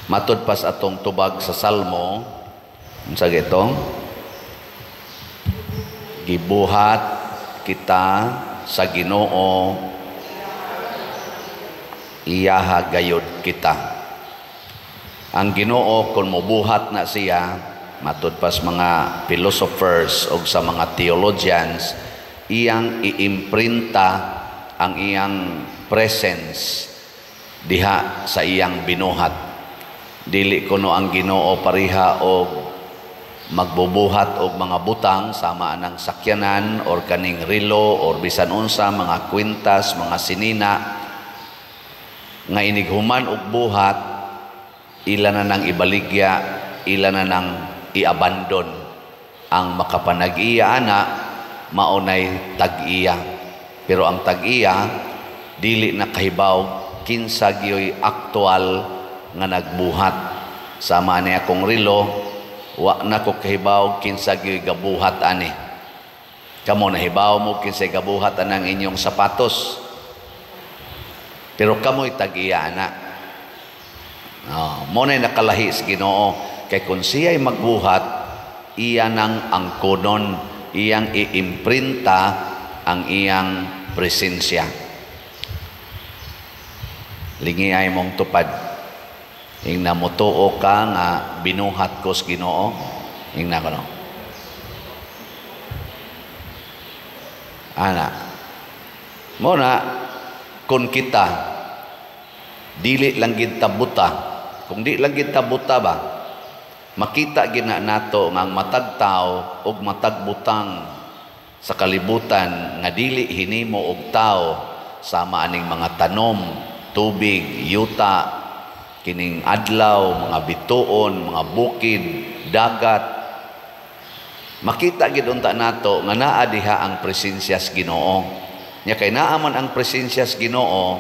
Matud pa sa atong tubag sa Salmo, unsa gitong gibuhat kita sa Ginoo, iyaha gayod kita. Ang Ginoo, kung mobuhat na siya, matud pa sa mga philosophers o sa mga theologians, iyang iimprinta ang iyang presence diha sa iyang binuhat. Dili kuno ang Ginoo pareha og magbubuhat og mga butang sama anang sakyanan or kaning relo or bisan unsa, mga kwintas, mga sinina, nga inighuman og buhat, ila na nang ibaligya, ila na nang iabandon. Ang makapanag-iya ana, maunay tag-iya. Pero ang tag-iya dili na kahibaw kinsa gyoy aktual nga nagbuhat. Sama ni akong relo, wa na ko kahibaw kinsa gyoy gabuhat ani. Kamo, nahibaw mo kinsay gabuhat anang inyong sapatos? Pero kamo'y tag-iya ana. Oh, mo na nakalahi sa Ginoo kay kung siya'y magbuhat, iya nang angkonon, iyang iimprinta ang iyang presensya. Lingi ay mong tupad. Ingna, "Mutuo ka nga binuhat ko sa Ginoo?" Ingna ko, no? Ana. Mo na kung kita dili lang gid buta, kung di lang gid buta ba, makita gina nato nga ang matag tao og matag butang sa kalibutan nga dili hinimo og tao, sama aning mga tanom, tubig, yuta, kining adlaw, mga bituon, mga bukid, dagat, makita gid unta nato nga naa diha ang presensya sa Ginoo. Nya kay naa man ang presensya sa Ginoo,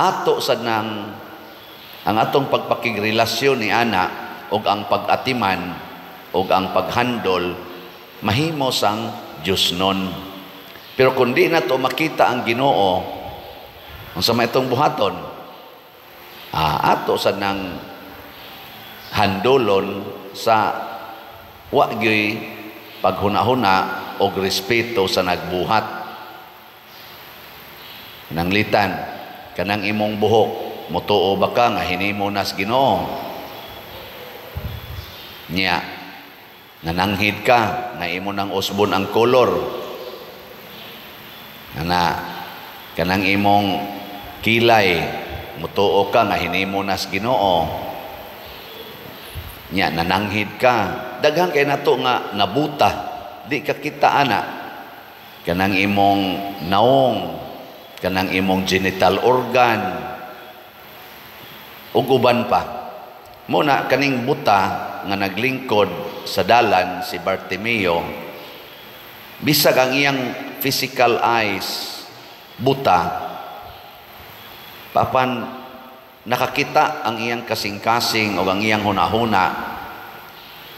ato sad nang ang atong pagpakigrelasyon ni ana ug ang pag-atiman ug ang paghandol mahimo sang Dios nun. Pero kung di nato makita ang Ginoo, unsa may itong buhaton? Ato sad nang handolon sa wa gyoy paghuna-huna og respeto sa nagbuhat. Nanglitan kanang imong buhok, mutuo ba ka nga hinimo nas Ginoo? Nya nananghid ka nga imo nang usbon ang kolor. Ana, kanang imong kilay, mutuo ka nga hinimo nas Ginoo? Nya nananghid ka. Daghan kay nato nga nabuta, di ka kita ana. Kanang imong naong, kanang imong genital organ ug uban pa. Mo na kaning buta nga naglingkod sa dalan, si Bartimeo, bisag ang iyang physical eyes buta, papan nakakita ang iyang kasing-kasing o ang iyang hunahuna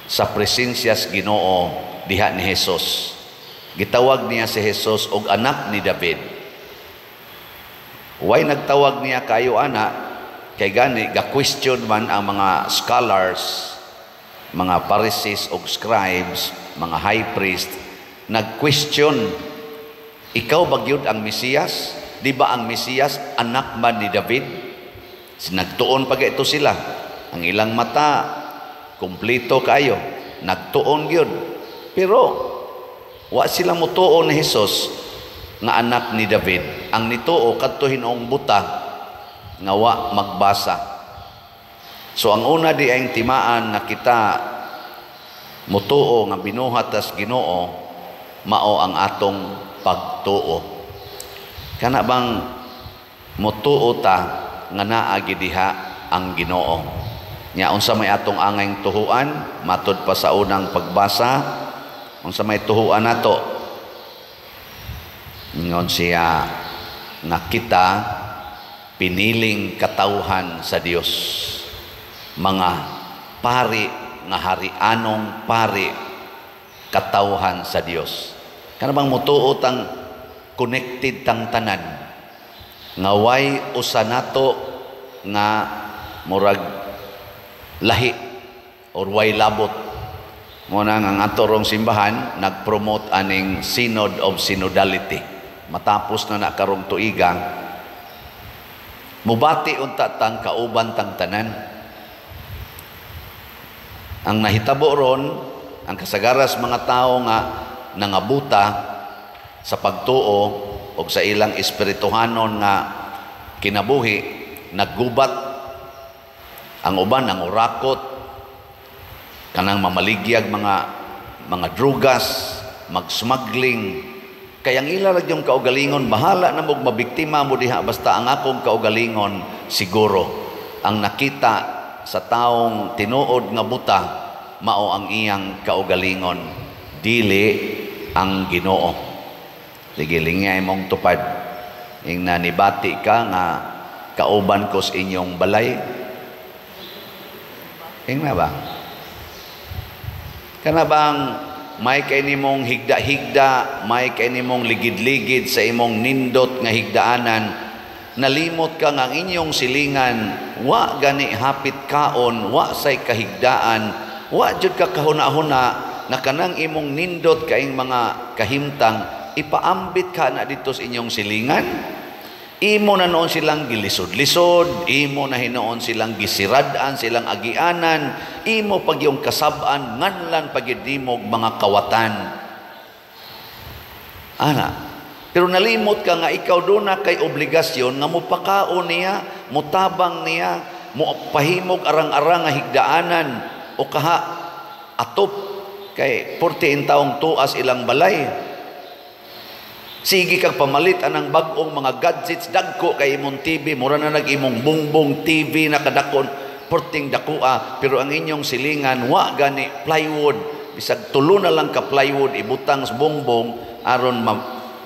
sa presensya sa Ginoo diha ni Jesus. Gitawag niya si Jesus og anak ni David. Why nagtawag niya kayo ana? Kay gani ga-question man ang mga scholars, mga Pharisees og scribes, mga high priest, nag-question, "Ikaw ba gyud ang Mesiyas? Di ba ang Mesiyas anak man ni David?" Nagtuon pa ito sila. Ang ilang mata kumpleto kayo. Nagtuon gyud. Pero wa sila motuo ni Jesus nga anak ni David. Ang nituo kadto hinuong buta nga wa magbasa. So ang una di ang timaan nga kita mutuo nga binuhat tas Ginoo, mao ang atong pagtuo. Kana bang mutuo ta nga naa diha ang Ginoo? Nya unsa may atong angayng tuhuan matud pa sa unang pagbasa? Unsa may tuhuan nato? Ingon siya nga kita piniling katawhan sa Dios, mga pari nga harianong pari, katawhan sa Dios. Kana bang mutuo tang connected tang tanan, nga way usa nato nga murag lahi or way labot. Mo na ang ato rong simbahan nagpromote aning Synod of Synodality. Matapos na na karong tuiga, mubati unta tang kauban tang tanan. Ang nahitabo ron, ang kasagaras mga tao nga nangabuta sa pagtuo o sa ilang espirituhanon nga kinabuhi, naggubat. Ang uban ang urakot, kanang mamaligyag mga drugas, magsmuggling. Kay ang ila ra yung kaugalingon, bahala na mog mabiktima mo diha, basta ang akong kaugalingon siguro. Ang nakita sa taong tinuod nga buta, mao ang iyang kaugalingon, dili ang Ginoo. Sige, lingay mong tupad. Ing nanibati ka nga kauban ko sa inyong balay. Ing na ba? Kana bang may kay nimong higda-higda, may kay nimong ligid-ligid sa imong nindot nga higdaanan, nalimot ka nga ang inyong silingan, wa gani hapit kaon, wa say kahigdaan, wa jud ka kahuna-huna na kanang imong nindot kaing mga kahimtang, ipaambit ka na dito sa inyong silingan. Imo na noon silang gilisod-lisod, imo na hinoon silang gisirad-an, silang agianan, imo pag yung kasab-an, nganlan pag nimog mga kawatan. Ana, pero nalimot ka nga ikaw doon na kay obligasyon nga mupakaon niya, mutabang niya, mupahimog arang-arang nga higdaanan, o kaha atop kay 14 taong tuas ilang balay. Sige kag pamalit anang bag-ong mga gadgets, dagko kay imong TV, mura na nag imong bungbong TV na kadakon, porting dakoa, pero ang inyong silingan wa gani plywood, bisag tulo na lang ka plywood ibutang sa bongbong aron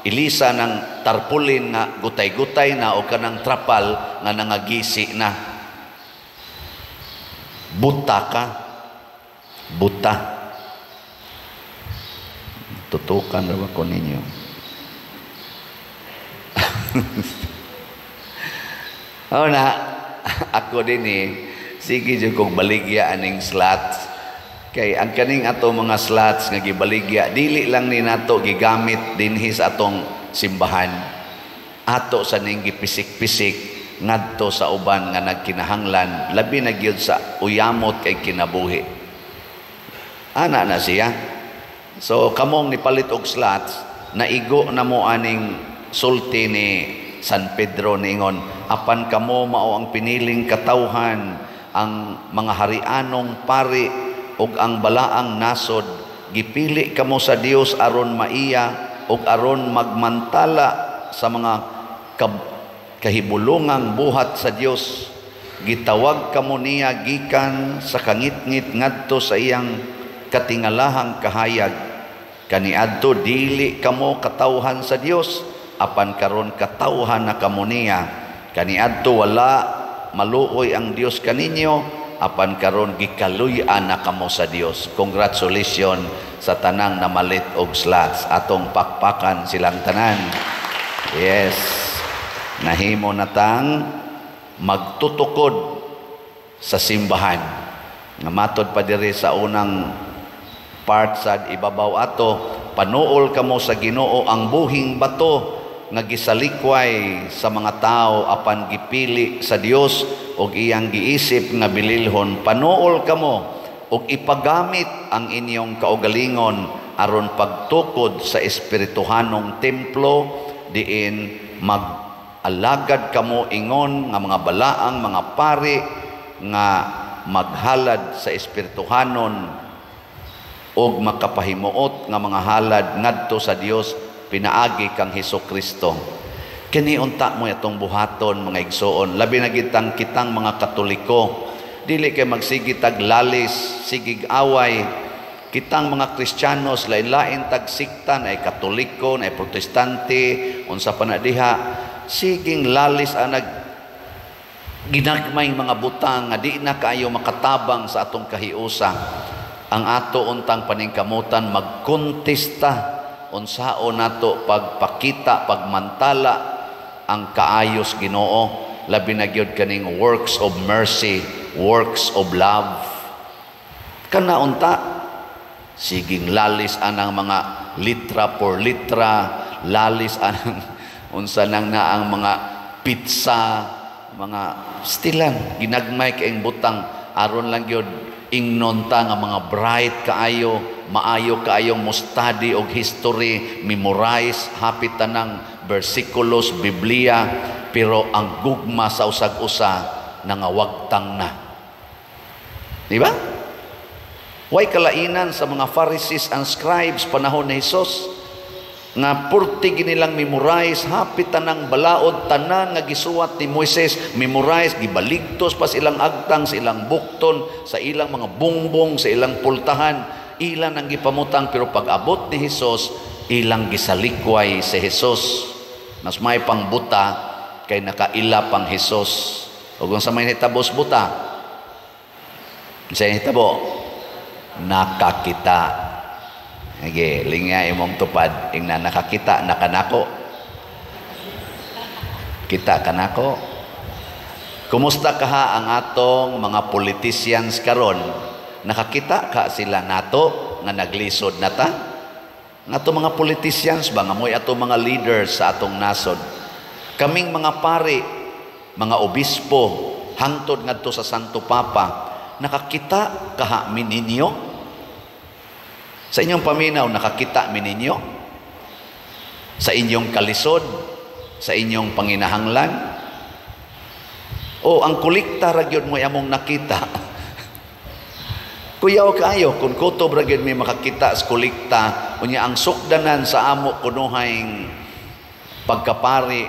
ilisa ng tarpaulin nga gutay-gutay na o kanang trapal nga nangagisi na. Buta ka. Buta. Tutukan ra ba ko ninyo? Oh na, ako din eh, sige jud kog baligya aning slots. Kay ang kaning ato mga slots nga gibaligya, dili lang ni nato gigamit dinhi sa atong simbahan. Ato sa ning gipisik-pisik ngadto sa uban nga nagkinahanglan, labi na gyud sa uyamot kay kinabuhi. Ana na siya. So kamong nipalit og slots, naigo na mo aning sulti ni San Pedro niingon, apan kamo mao ang piniling katawhan, ang mga harianong pari ug ang balaang nasod, gipili kamo sa Dios aron maiya ug aron magmantala sa mga kahibulungang buhat sa Dios. Gitawag kamo niya gikan sa kangitngit ngadto sa iyang katingalahang kahayag. Kaniadto dili kamo katawhan sa Dios, apan karon katawhan na kamo niya. Kaniadto wala maluoy ang Dios kaninyo, apan karon gikaluy-an na kamo sa Dios. Congratulations sa tanang namalit og slots. Atong pakpakan silang tanan. Yes. Nahimo na tang magtutukod sa simbahan. Nga matod pa diri sa unang part sa ibabaw ato, panuol kamo sa Ginoo ang buhing bato nga gisalikway sa mga tao apan gipili sa Dios og iyang giisip nga bililhon. Panuol kamo og ipagamit ang inyong kaugalingon aron pagtukod sa espirituhanong templo, diin mag-alagad kamo ingon nga mga balaang mga pari nga maghalad sa espirituhanon og makapahimuot nga mga halad ngadto sa Dios pinaagi kang Hesus Kristo. Kini unta mo atong buhaton mga igsoon, labi na gitang kitang mga Katoliko. Dili kay magsigi tag lalis, sigig away. Kitang mga Kristiyanos lain-lain tag sikta, na ay Katoliko, na ay Protestante, unsa pa na diha, siging lalis ang nag ginagmay mga butang nga di na kaayo makatabang sa atong kahiusa. Ang ato untang paningkamutan magkontesta unsaon nato pagpakita, pagmantala ang kaayos Ginoo. labi na gyud kaning works of mercy, works of love. Kana unta siging lalis anang mga litra por litra, lalis anang unsa nang naang mga pizza, mga stilan ginagmay kaayong butang aron lang gyud ingnon ta nga mga bright kaayo, maayo kaayong mo study og history, memorize hapit tanang bersikulos Biblia, pero ang gugma sa usag-usa nangawagtang na. Di ba? Way kalainan sa mga Pharisees and scribes panahon ni Jesus nga purti ginilang memorize hapit tanang balaod, tanan nga gisuwat ni Moises memorize, gibaligtos pa sa ilang agtang, sa ilang bukton, sa ilang mga bungbong, sa ilang pultahan, ilan ang gipamutang. Pero pag abot ni Hesus, ilang gisalikway si Hesus. Mas may pangbuta kay nakaila pang Hesus. Ug unsa may hitabos buta, sa hitabo nakakita. Sige, lingya imong tupad, ingna nakakita na kanako. Kita kanako. Kumusta kaha ang atong mga politicians karon? Nakakita ka sila nato nga naglisod na ta? Nga ato mga politicians ba, nga mo'y ato mga leaders sa atong nasod. Kaming mga pari, mga obispo, hangtod ngadto sa Santo Papa, nakakita kaha mi ninyo? Sa inyong paminaw, nakakita mi ninyo? Sa inyong kalisod? Sa inyong panginahanglan? O ang kolekta ra gyud mo among nakita? Kuyaw kaayo kung kutob ra gyud may makakita sa kolekta, unya ang sukdanan sa amo kunuhay pagkapari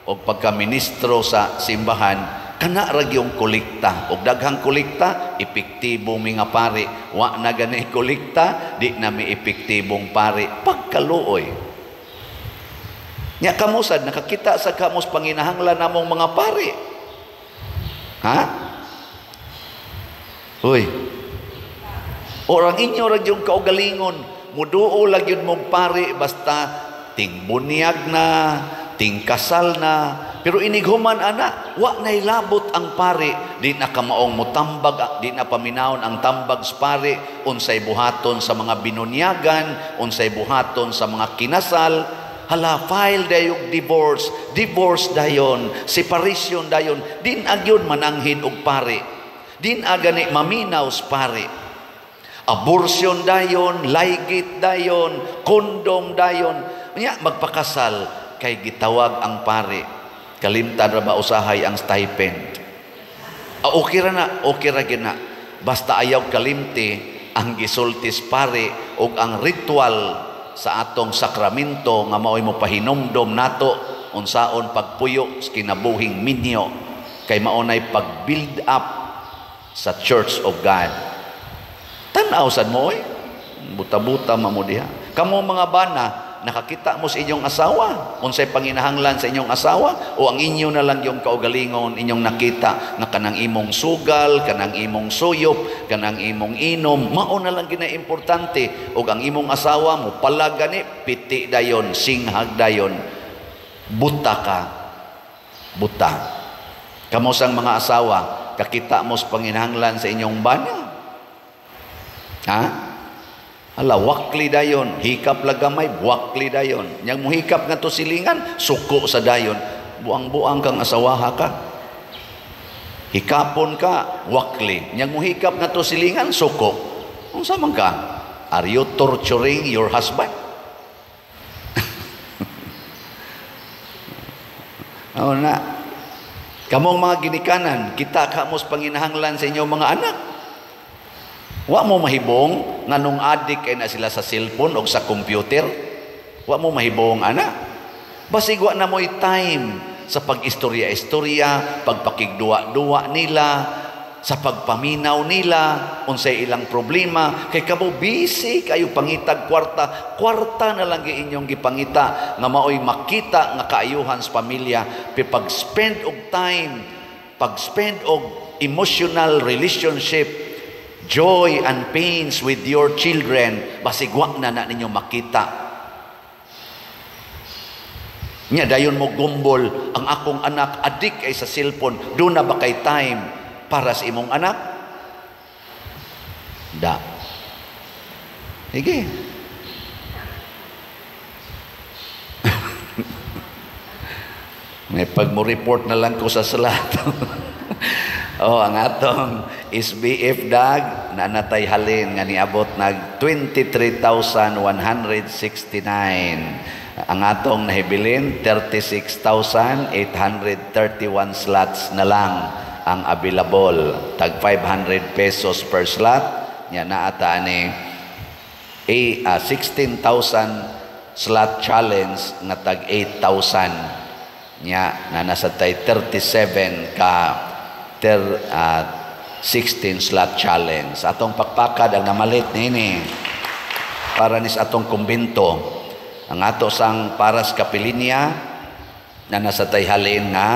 o pagkaministro sa simbahan, kana ra gyung kolekta. Og daghang kolekta, epektibo mi nga pari. Wa na gani kolekta, di na mi epektibong pari. Pagkaluoy. Nya kamusad nakakita sa kamos panginahanglan namong mga pari? Ha? Uy. Orang inyo ra gyung kaugalingon, muduo lang gyud mong pari basta tingbunyag na, tingkasal na. Pero inighuman ana, wa nay labot ang pari, di na kamaong mutambag, di na paminawon ang tambag sa pari, unsay buhaton sa mga binunyagan, unsay buhaton sa mga kinasal. Hala, file dayog divorce, divorce dayon, separation dayon, din agyon mananghid og pari. Din agani maminaw sa pari. Abortion dayon, laygit dayon, kondom dayon. Nya magpakasal kay gitawag ang pari. Kalimtan ra ba usahay ang stipend? Ah, okay ra na, okay ra gyud na. Basta ayaw kalimti ang gisultis pari ug ang ritual sa atong sakramento nga maoy mo pahinumdom nato unsaon pagpuyo sa kinabuhing minyo, kay mao nay pag-build up sa Church of God. Tan-aw sad mo oy, buta-buta man mo diha. Kamo mga bana, nakakita mo sa inyong asawa, unsay panginahanglan sa inyong asawa, o ang inyo na lang yung kaugalingon inyong nakita nga kanang imong sugal, kanang imong suyop, kanang imong inom, mao na lang gina importante. Og ang imong asawa mo palagani, piti dayon, singhag dayon, buta ka, buta. Kamo sang mga asawa, kakita mo sa panginahanglan sa inyong bana? Ha? Ala, wakli dayon, hikap lagamay, wakli dayon. Yang muhikap nga to silingan, suko sa dayon. Buang-buang kang asawaha ka. Hikapon ka, wakli. Yang muhikap nga to silingan, suko. Unsa man ka? Are you torturing your husband? Oo na. Kamong mga ginikanan, kita kamos panginahanglan sa inyong mga anak. Wa mo mahibong nganong adik kay na sila sa cellphone o sa computer. Wa mo mahibong ana. Basig wa na mo'y time sa pag-istorya-istorya, pagpakigduwa-duwa nila, sa pagpaminaw nila, unsay ilang problema. Kay kamo busy kayo pangitag kwarta, kwarta na lang inyong gipangita nga maoy makita nga kaayuhan sa pamilya. Pero pag-spend og time, pag-spend og emotional relationship, joy and pains with your children, basig wa na na ninyo makita. Nya dayon mo gumbol, "Ang akong anak adik ay sa cellphone." Duna ba kay time para sa imong anak? Da. Sige. May pag mo report na lang ko sa slot. Oh, ang atong SBF dag na natay halin nga niabot nag 23,169. Ang atong nahibilin 36,831 slots na lang ang available. Tag 500 pesos per slot. Nya naata ani a 16,000 slot challenge nga tag 8,000. Nya na nasa tay 37 ka 16 slot challenge. Atong pakpakad ang namalit nini para nis atong kumbento. Ang ato sang paras kapilinya na nasa tay halin nga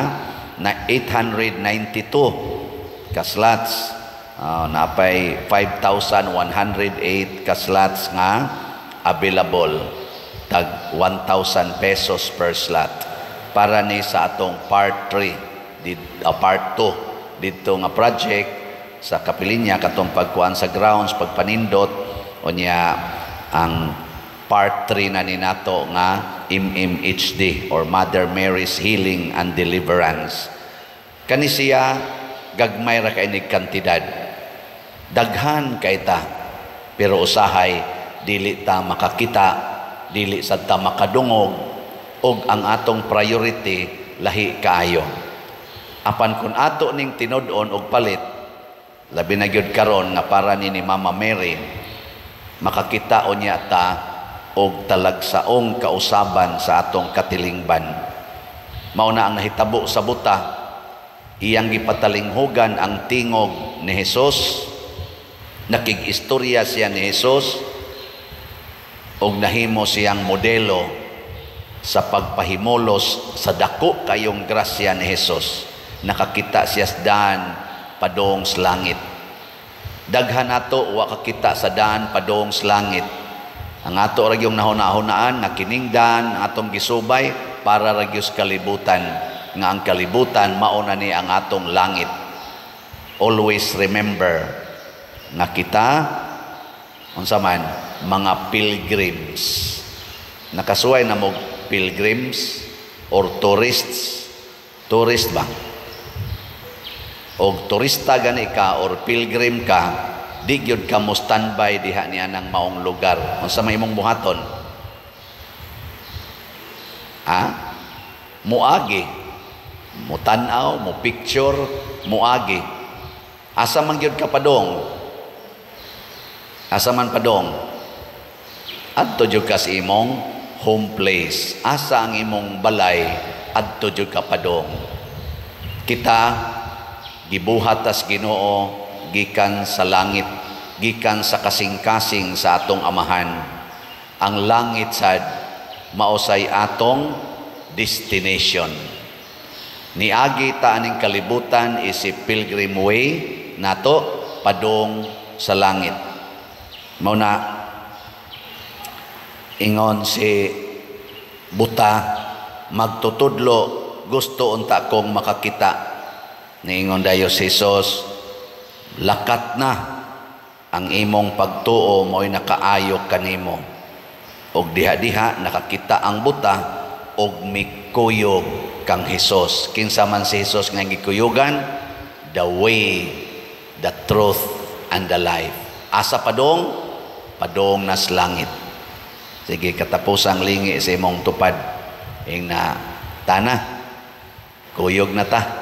na 892 ka slots. Napay 5,108 ka slots nga available, tag 1,000 pesos per slot para ni sa atong part 3 part 2 didto nga project sa kapilinya, katong pagkuan sa grounds, pagpanindot. Unya ang part 3 na ni nato nga MMHD or Mother Mary's Healing and Deliverance. Kani siya gagmay ra kay nig kantidad, daghan kay ta, pero usahay dili ta makakita, dili sad ta makadungog, og ang atong priority lahi kaayo. Apan kun ato ning tinud-on og palit, labi na gyud karon nga para ni Mama Mary, makakita unya ta og talagsaong kausaban sa atong katilingban. Mao na ang nahitabo sa buta, iyang gipatalinghugan ang tingog ni Jesus, nakig-istorya siya ni Jesus, og nahimo siyang modelo sa pagpahimulos sa dako kayong grasya ni Jesus. Nakakita siya sa daan padong sa langit. Daghan nato wa kakita sa daan padong sa langit. Ang ato ra gyung nahuna-hunaan nga kining daan atong gisubay para ra gyud sa kalibutan, nga ang kalibutan mao na ni ang atong langit. Always remember nga kita unsa man, mga pilgrims. Nakasuway na mo pilgrims or tourists? Tourist ba? Og turista gani ka or pilgrim ka, di gyud ka mo standby diha niya ng maong lugar. Unsa may imong buhaton? Ha? Muagi. Mutan-aw, mo picture, muagi. Asa man gyud ka padong? Asa man padong? Adto gyud ka sa imong home place. Asa ang imong balay, adto gyud ka padong. Kita gibuhat tas Ginoo gikan sa langit, gikan sa kasing-kasing sa atong amahan. Ang langit sad mausay atong destination. Niagi ta aning kalibutan isip pilgrim way nato padong sa langit. Mao na ingon si buta, "Magtutudlo, gusto unta kong makakita." Niingon dayo si Jesus, "Lakat na, ang imong pagtuo mo'y nakaayo kanimo." Og diha-diha nakakita ang buta og mikuyog kang Hesus. Kinsa man si Hesus nga gikuyugan? The way, the truth, and the life. Asa padong? Padong nas langit. Sige, katapusang lingi sa imong tupad. Ing na, tana, kuyog na ta.